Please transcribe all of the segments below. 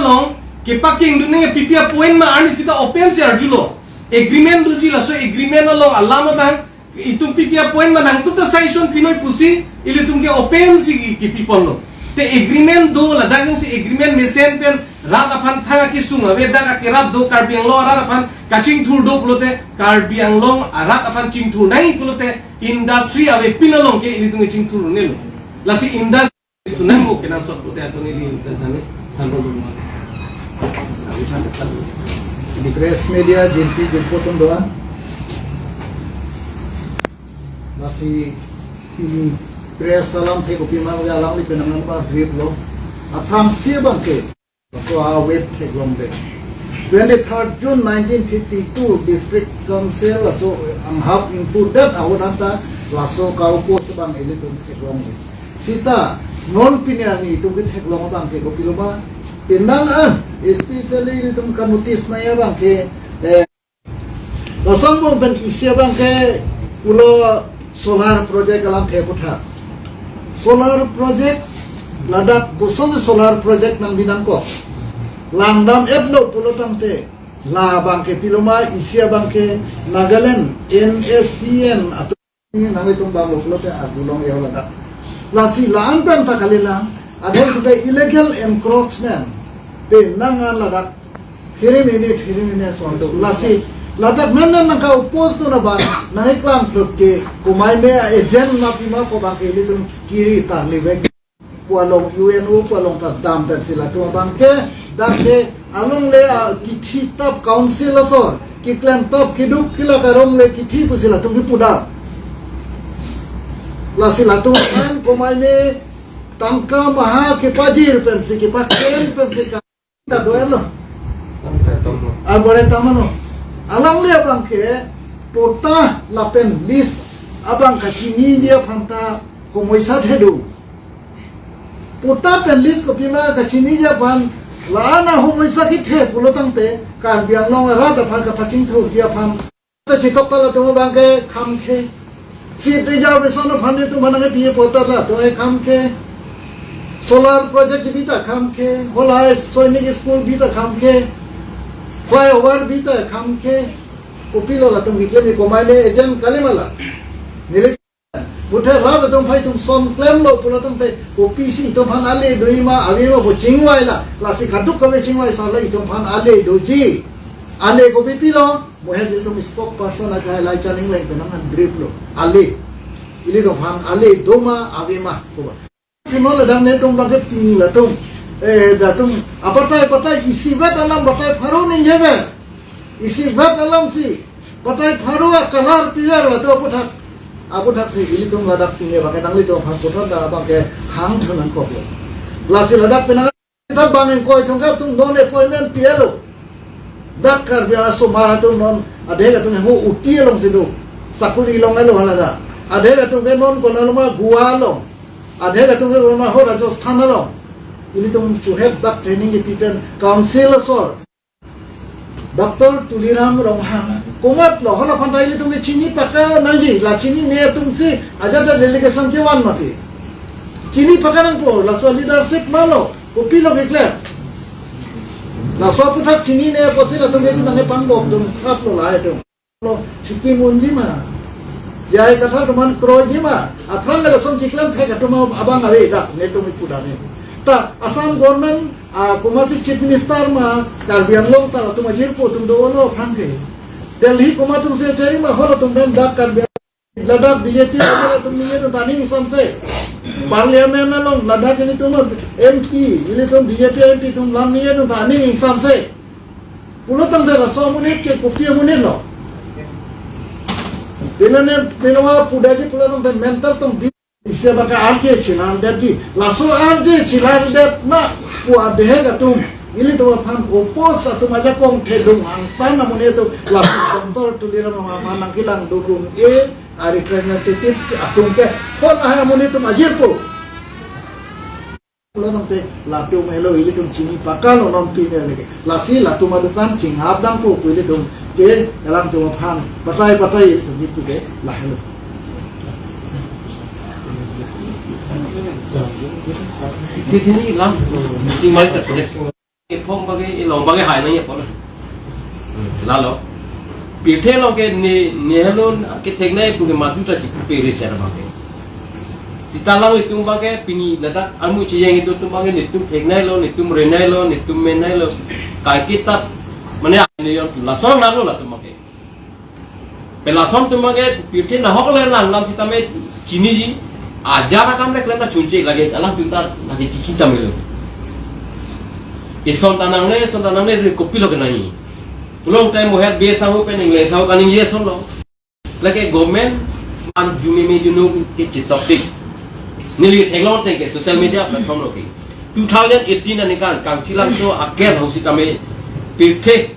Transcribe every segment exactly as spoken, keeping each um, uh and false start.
along kepakingdun nangji pi pi apoint ma arni sita open si arjulo. Agreement doji, laso agreement along alam abang itum pi pi apoint ma nangtum ta suggestion pinoi pusi ilitum ke open si kipiponlo. Te agreement do, ladak si agreement mesen pen rat aphan thang akesung ave, dak akerap do, Karbi Anglong arat aphan kachingthur do pulote, Karbi Anglong arat aphan chingthur nangji pulote industry avepin along ke ilitum chingthur-un-elo. Lasi industry sunang mo kenangsot pute atoni di tani thanbom mo. Di press media jimpi jimpo atum do-an. Lasi pini press alamthe kopima alangli penang nangpa brief lo. Aphrangsi abang ke laso a web theklongdet. Twenty-third June nineteen fifty-two District Council laso anghap ingpudet ahut anta laso ka-oppose abang ilitum theklongdet. Sita non pini arni itum ketheklong abang ke kopilo ma, penang an, especially ilitum ka-notice nangji abang ke, eh, laso angbong pen isi abang ke pulo solar project alamthe aputhak. Solar project, ladak kosonsi solar project nangbi nangkok, langdam-etlo pulo tangte, la abang ke pilo ma, isi abang ke Nagaland N S C N atum nanglitum bang lo pulote arjulong-e ho ladak. Lasi la-an pen ta kalilang, adhe itum ke illegal encroachment penang an ladak phirim hini phirim hini ason do. Lasi ladak menmen nangka-oppose dun abang nangkeklang phlut ke, komai me agent ma pima ko abang ke ilitum kiri tarlivek pu along, U N O pu along ta dam pensi latum abang ke, dak ke alongle a kithi tap council asor, keklem tap keduk kelak arong le kithi pusi latum kepudam. Lasi latum aphan komai me tangka maha kepajir pensi, kepaklem pensi ka ta do-etlo. Abore tamano. Alongle abang ke patta lapen lease abang kachiniji aphan ta homoisa the do. Patta pen lease kopima kachiniji aphan, la-an ahomoisa kethe pulo tangte, Karbi Anglong arat aphan kapachingthurji aphan ta chitok ta latum abang ke kham khe. Seat reservation aphan itum aphan nangkepi patta latum ke kham khe. Solar project kebi ta kham khe. Hola Sainik School bi ta kham khe. Flyover bi ta kham khe. Kopilo latum keklem, komai le agent kali ma la. Neli muthe rat atum phai atum son klemlo pulo tangte, kopisi itum aphan ale doji ma, ave ma pu chingvai la, lasi kaduk kave chingvai sar la itum aphan ale doji. Ale kopi pilo, mo he ilitum spokesperson akai Laichaning Leng penang an brief lo. Ale. Ilitum aphan ale do ma, ave ma, ko ba. Si non ladak netum abang ke pini latum, eh, datum, abatai batai isivet alam batai pharo ningjevet. Isivet alam si batai pharo a-colour piver latum aputhak. Aputhak si ilitum ladak pini abang ke nanglitum aphan puthot dak abang ke hangthu nangkoklo. Lasi ladak penang ta bang ingkoi thomkep atum non appointment pi-etlo. Dak Karbi asomar atum non adhek atum ho uti alongsi do. Sakuri long-etlo hala dak. Adhek atum ke non konat ma Goa along. Adhek atum ke konat ma ho Rajasthan along. Ilitum churhet dak training kepi pen council asor Doctor Tuliram Ronghang komatlo, hala aphan ta ilitum ke chini paka nangji, la chinine atum si ajat ajat delegation kevan mati. Chini paka nangpo, laso leadership malo, kopilo keklem. Laso aputhak chinine apotsi latum ke nangkepangbomdun khaplo lahai atum. Lo chuti munji ma. Jai katha atum an kroiji ma. Aphrang lason keklem thek atum abang ave dak netum ipudane. Ta Assam government, ah, komatsi chief minister ma, Karbi Anglong ta latum ajirpo atum dolo aphrang ke. Delhi komat atum si chari ma, halatum pen dak Karbi Ladak B J P latum ningjedun ta aning ingsamse. Parliament along ladak ilitum M P, ilitum B J P M P atum lam ningjedun ta aning ingsamse. Pulo tangte laso amonit ke kopi amonit lo. Pilo ne, pilo ma pudaji pulo tangte mental tong di. Isi abang ke arje chelandet di. Laso arje chelandet na pu adhek atum. Ilitum aphan oppose atum ajakong thedung angtan amonit atum. Laso Doctor Tuliram Ronghang aphan nangkelang dodun-e a-representative atum ke. Hot ahai amonit atum ajirpo. Pulo tangte latum helo ilitum chini pakalo non pini arni ke. Lasi latum adukan chinghap dampo pu ilitum ke alangtum aphan batai batai ilitum hipu ke lahelo. Tini last, si mari sa connect. Ephong bage, elong bage hai nangji apot. Lalo. Pirthe along ke ne, ne helo ketheknei pu ke madu ta chipu pere ser bage. Sita alanglitum bage pini ladak amu chiyeng itum bage netum theknei lo, netum renei lo, netum menei lo. Kaiketa mane ne yon lason nang lo latum bage. Pen lason atum bage pirthe nahok le lang lang sitame chiniji. Ajar akam le klem ta chunche lage alangtum ta nangke chichin tame lo. Ison ta nangne, ison ta nangne ri kopilo ke nangji. Pulote mohet be sahu pen ingle sahu kaningje ason lo. Lake government an jumeme junu ke chitok tik. Neli theklong tangte social media platform lo ke. Two thousand eighteen aningkan Kangthilangso a case ahut sitame pirthe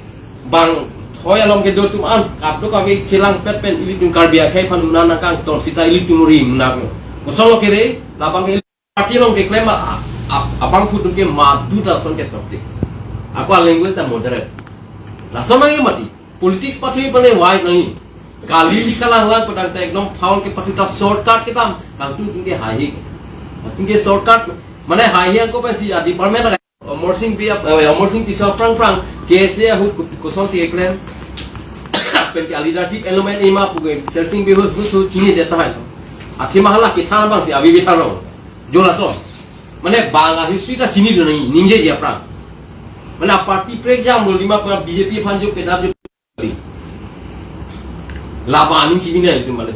bang thoi along kedo atum an kadokave chelangpet pen ilitum Karbi akhei aphan mena nangkangton sita ilitum ri mena ko. Kosonlo kere, labang ke party along keklem a, a, abangphu atum ke madu ta lason ketok tik. Ako a language ta moderate. Lason nangji mati. Politics pathu pale wise nangji. Kali li kalang lang padang ta ekdom foul ke pathu ta shortcut kedam. Kangtung tung ke haihe. Tung ke shortcut mane haihe angko pensi a department Amar Sing Bey ap, eh, Amar Sing Tisso aphrang phrang, K S A ahut ku-, kosonsi keklem. Pen ke a leadership element ema pu ke, Selsing Bey ahut, ahut, ahut chini det tahai. Athema hala kethan abangsi avi bitharo. Jo laso. Mane bang a history ta chinidun nangji, ningjeji aphrang. Mane party prek jam lo lima pu B J P aphan jo kedap jo. Laba aning chibinai itu mane.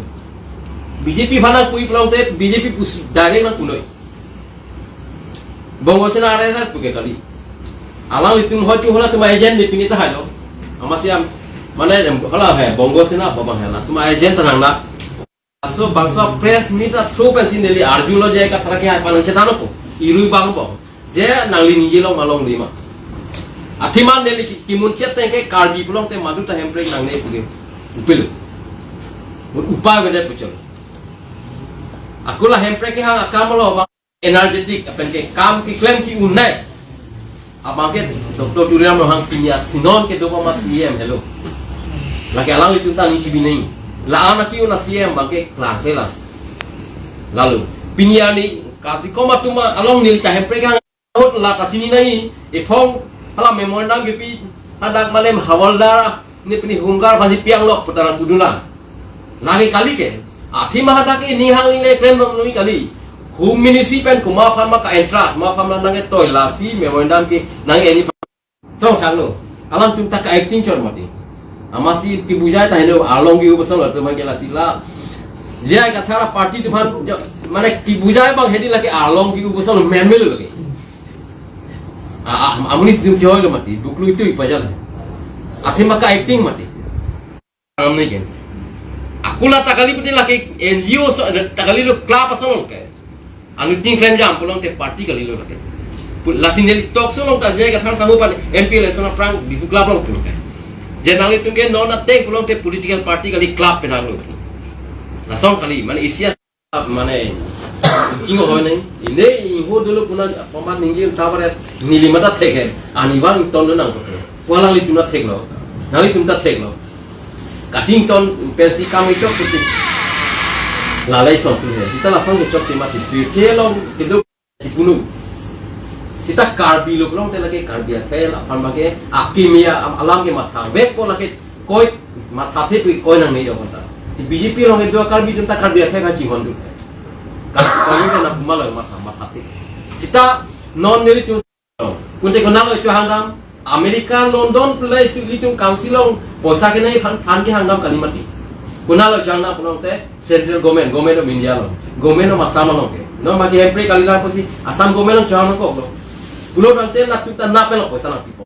B J P aphan nangpui pulote B J P pusi direct nangpunoi. Bongo Sena R S S pu ke kali. Alanglitum hochu hala atum agent ne pini tahai lo. Amatsi am, mane hala he, Bongo Sena apa bang he la. Atum agent ta nang na. Laso bangso press meet a through pensi neli arjulo je kathar ke hai panang chethan ko. Irui bang bo. Je nangli ningje long ma longle ma. Athema neli ki-, kimun chet tangte Karbi pulote madu ta hemprek nangne pu ke. Upil. Upai avedet pu chot. Ako la hemprek kehang akam lo ma. Energetic, lapen ke kam keklem ke-un nai. Abang ke Doctor Tuliram Ronghang pini a Sinon kedo ma C E M helo. Lake alanglitum ta ning chibinai. La-an ke-un a C E M abang ke klar ke la. Lalu, pini arni, kasikom atum along neli ta hemprek kehang ahut la ta chini nangji. Ephong, hala memorandum kepi, hadak malem Hawaldar, ne pini Home Guard aphansi pi-anglok pu ta nangpudun lang. Lake kali ke. Athema hadak ke ning hang le klem nom noi kali. Home Ministry pen komat aphan ma ka-entrust, komat aphan ma nangketoi lasi memorandum ke nang-en-i. Song thanglo. Alangtum ta ka-acting chot mati. Amatsi Tibujai ta heno arlong ke-u bosong lo atum ke lasi la. J I Kathar a party atum aphan jo, mane Tibujai abang hedi lake arlong ke-u bosong lo menmelo lake. A, a, amonit atum si hoi lo mati, duklu itu ipajal. Athema ka-acting mati. Am ni ken. Ako la ta kali pute lake N G O so, ta kali lo club ason ke. Anu ting klen jam pulote party kali lo lake. Pu-, lasi neli talk show along ta J I Kathar sahu aphan M P election aphrang Diphu club along pulo ke. Je nanglitum ke non ateng pulote political party kali, club penang lo. Lason kali, mane isi a mane, king hoi nai, ine ingho dolo puna paman ningli tabar neli mata thek he, ani bang ton nang ko. Walang litum ta theklo, nanglitum ta theklo. Kating ton pensi kam ichok puti. Lalai song tu he, sita lason ke chok chema ti, pirthe along kedo si punung. Sita Karbi lo pulote lake Karbi akhei aphan bang ke akimi a-, alam ke matha vek ko lake koi mathathe pu koi nangne jo konta. Si B J P along kedo Karbi atum ta Karbi akhei aphan chinghon dun. Kar-, Karbi ke na buma lo matha, mathathe. Sita non nelitum kunte konatlo chohangdam, America, London pu le tu litum council along poisa kenei aphan, aphan kehangdam kali mati. Konatlo chohangdam pulote central government, Government of India along, Government of Assam along ke. Non ma ke hemprek kali lang pusi Assam government along chohang nangkoklo. Pulo tangte latum ta nap lo poisa nangpipo.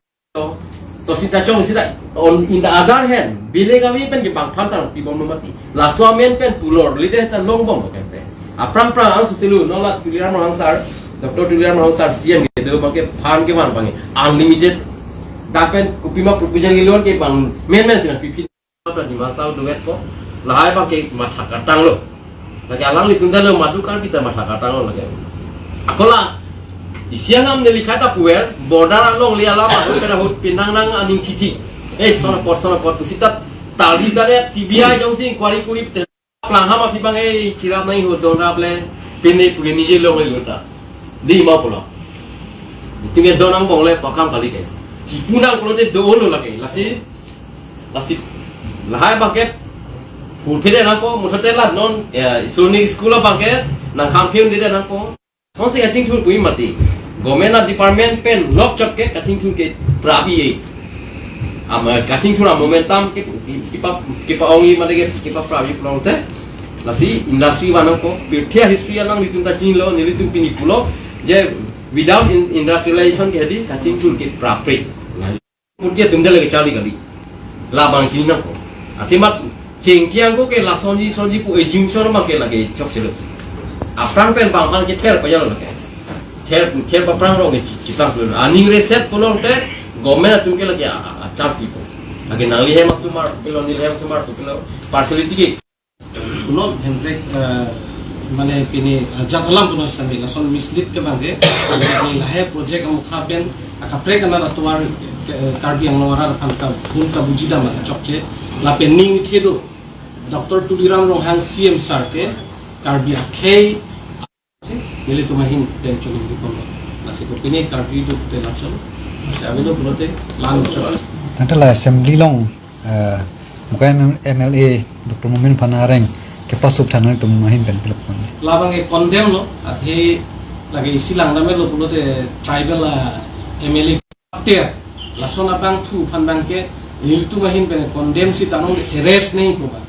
To sita chong sita on, in the other hand, Belangavi pen ke bang aphan ta nangpibom lo mati. Laso amen pen pulor lide ta longbom lo kente. Aphrang phrang ang susilu non la Tuliram Ronghang sir, Doctor Tuliram Ronghang sir C M kedo bang ke aphan kevan bang ke unlimited. Dak pen kopima proposal nilon ke bang men men si nangpipi. Kota Dima Hasao duet ko, lahai bang ke matha katang lo. Lake alanglitum ta lo madu Karbi ta matha katang lo lake. Ako la, isi anam neli kata puer, border along li alam ahut kada ahut pinang nang aning chichi. Eh, son apot, son apot, pusita tali daret C B I jongsi inquiry kuri pute. Langham aphi bang eh chirap nai ho don rap le, pine puge nije longle lo ta. Di ma pulo. Tingke do nang bongle pakam kali ke. Chipu nang pulote do-olo lake. Lasi, lasi lahai abangke purphede nangpo, muthote la non, eh, Isuni school abangke nangkhamphi un-ede nangpo. Sonsi kachingthur pu-i mati. Government a-department pen lok chot ke kachingthur ke prap-i-e. Am, eh, kachingthur a-momentum ke, ke, kepa, kepa-ong-i mati ke, kepaprap-i pulote. Lasi industry vanangpo, pirthe a-history alanglitum ta chinilo, nelitum pini pulo, je without in, industrialization ke hedi kachingthur ke prapre. Putke atum dele ke charli kali. Labang chini nangpo. Athema chengcheng ako ke lasonji sonji pu assumption abangke lake chokchelo. Aphrang pen bang aphan ke ther pajalo lake. Ther, ther aphrang rong ke chi-, chitang pulo. Aning reset pulote government atum ke lake a, a, a-chance dipo. Lake nangli hem asomar pulo, neli hem asomar pulo. Partiality ke. Punon Hemprek, eh, mane pini, eh, ajat alam punon sitame lason mislead ke abangke, pini lahai project amukha pen akaprek arat atovar, eh, Karbi Anglong arat aphan kabun kabuji dam chokche, lapen ning thedo Doctor Tuliram Ronghang C M sir ke Karbi akhei nelitum ahin pen choningri ponlo. Lasi kopine Karbi do te lason. Lasi avelo pulote lan chon. Tangte la assembly along, eh, mukai M L A Doctor Momin aphan areng kepasuk than nelitum ahin pen pilok pon. Labang ke condemn lo, athe lake isi langdamlo pulote tribal a M L A ter. Lason abangphu aphan abangke nelitum ahin pen condemn si tanong arrest nangji pu ba.